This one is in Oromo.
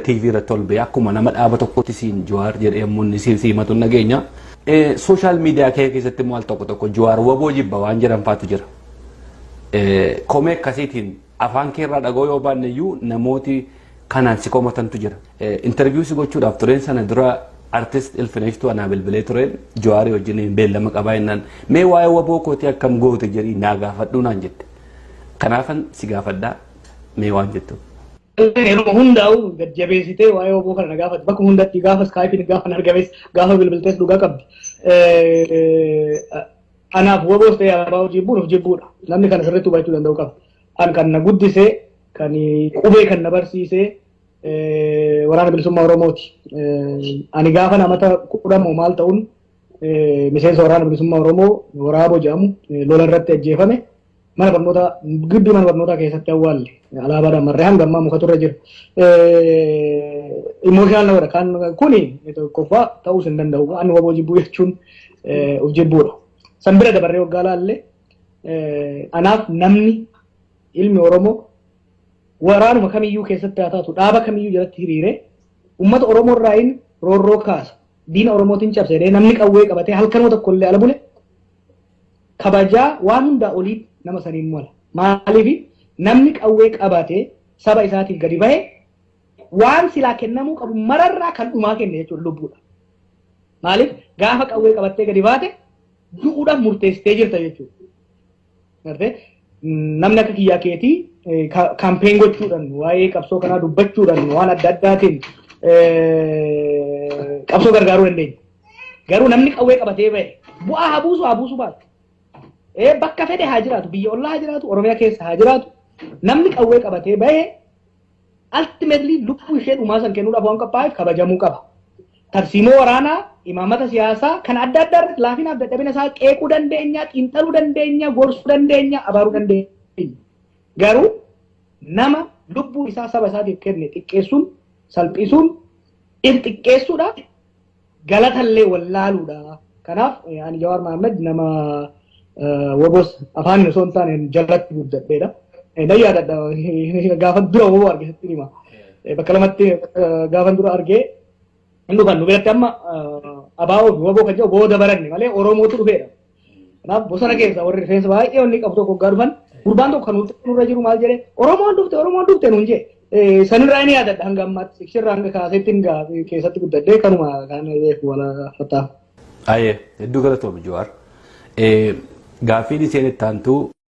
TV irratti ol ba'ee akkuma nama dhaaba tokkotti siin Jawaar jedhee yommuu inni si himatu nageenya. Social media kee keessatti immoo al tokko tokko Jawaar waboo jibba waan jedhan faatu jira. Komee akkasiitiin afaan keerraa dhagoo yoo baanne iyyuu namooti kanaan si komatantu jira. Interview si gochuudhaaf tureen sana dura artist Ilfineeshtuu anaa bilbilee tureen Jawaarii wajjin beellama qabaa jennaan, mee waa'ee waboo kootii akkam goote jedhii naa gaafadhuu naan jette. Kanaafan si gaafadhaa, mee waan jettu. Yeroo hundaa'u gad jabeessitee waa'ee waboo kana na gaafate. Bakka hundatti gaafa Skypeiin gaafa argames, gaafa bilbiltees dhugaa qabdi. Anaaf waboos ta'e abaa'oo jibbuun of jibbuudha. Namni kana sirriitti hubachuu danda'u qaba. An kan na guddisee, kan qubee kan na barsiisee Waraana Bilisummaa Oromooti. Ani gaafa namata 10 maal ta'uun miseensa Waraana Bilisummaa Oromoo Waraaboo jedhamu lola irratti ajjeefame. Mana barnootaa, gibbii mana barnootaa keessatti awwaalle, alaabaadhaan marree hanga ammaa mukatu irra jira. Emotional nama kan kuni tokkoffaa ta'uus hin danda'u. Ani waboo jibbuu jechuun of jibbuudha. San bira dabarree waggaa laalle, anaaf namni ilmi Oromoo waraanuma kamiyyuu keessatti haa taatu, dhaaba kamiyyuu jalatti hiriiree uummata Oromoo irraa inni roorroo kaasa, diina Oromootiin cabsee, namni qawwee qabatee halkanuma tokko illee ala bule kabajaa waan hundaa olii nama saniin mala. Maaliif? Namni qawwee qabatee saba isaatiif gadi bahe waan silaa kennamuu qabu mararraa kan dhumaa kenne jechuudha, lubbuudha. Maaliif? Gaafa qawwee qabattee gadi baate du'uudhaaf murteessitee jirta jechuudha. Gartee namni akka kiyyaa keetii campaign gochuudhaan, waa'ee qabsoo kanaa dubbachuudhaan, waan adda addaatiin qabsoo gargaaruu dandeenya. Garuu namni qawwee qabatee bahe bu'aa haa buusu, haa buusu baatu. Bakka fedhe haa jiraatu, biyya ollaa haa jiraatu, Oromiyaa keessa haa jiraatu, namni qawwee qabatee bahe ultimately lubbuu ishee dhumaa san kennuudhaaf waan qophaa'eef kabajamuu qaba. Tarsiimoo waraanaa, imaamata siyaasaa kan adda addaa irratti laafinaaf dadhabina isaa qeequu dandeenya, xiinxaluu dandeenya, gorsuu dandeenya, abaaruu dandeenya. Garuu nama lubbuu isaa saba isaatiif kenne xiqqeessuun, salphisuun, if xiqqeessuudha, galatallee wallaaluudha. Kanaaf ani Jawaar Mahammad nama wobos afaan osoo hin taane jalatti guddadheedha. Nan yaadadha, gaafa dura woboo arge sitti hima. Bakka lamatti gaafa dura argee hin dhufan nu biratti, amma abaa'oo fi woboo kan jedhu booda baranne malee Oromootu dhufeedha. Kanaaf bosona keessa warri rifeensa baay'ee wanni qabu tokko hoggaa dhufan, gurbaan tokko kan nurra jiru maal jedhee, "Oromoon dhufte, Oromoon dhufte" nuun jee. Sanirraa inni yaadadha hanga ammaatti shirraa hanga kaaseetti keessatti guddadhee kanuma kan beeku wala fattaa. Ayyee, hedduu galatoomi, Jawaar. Gaaffiin isheen itti aantu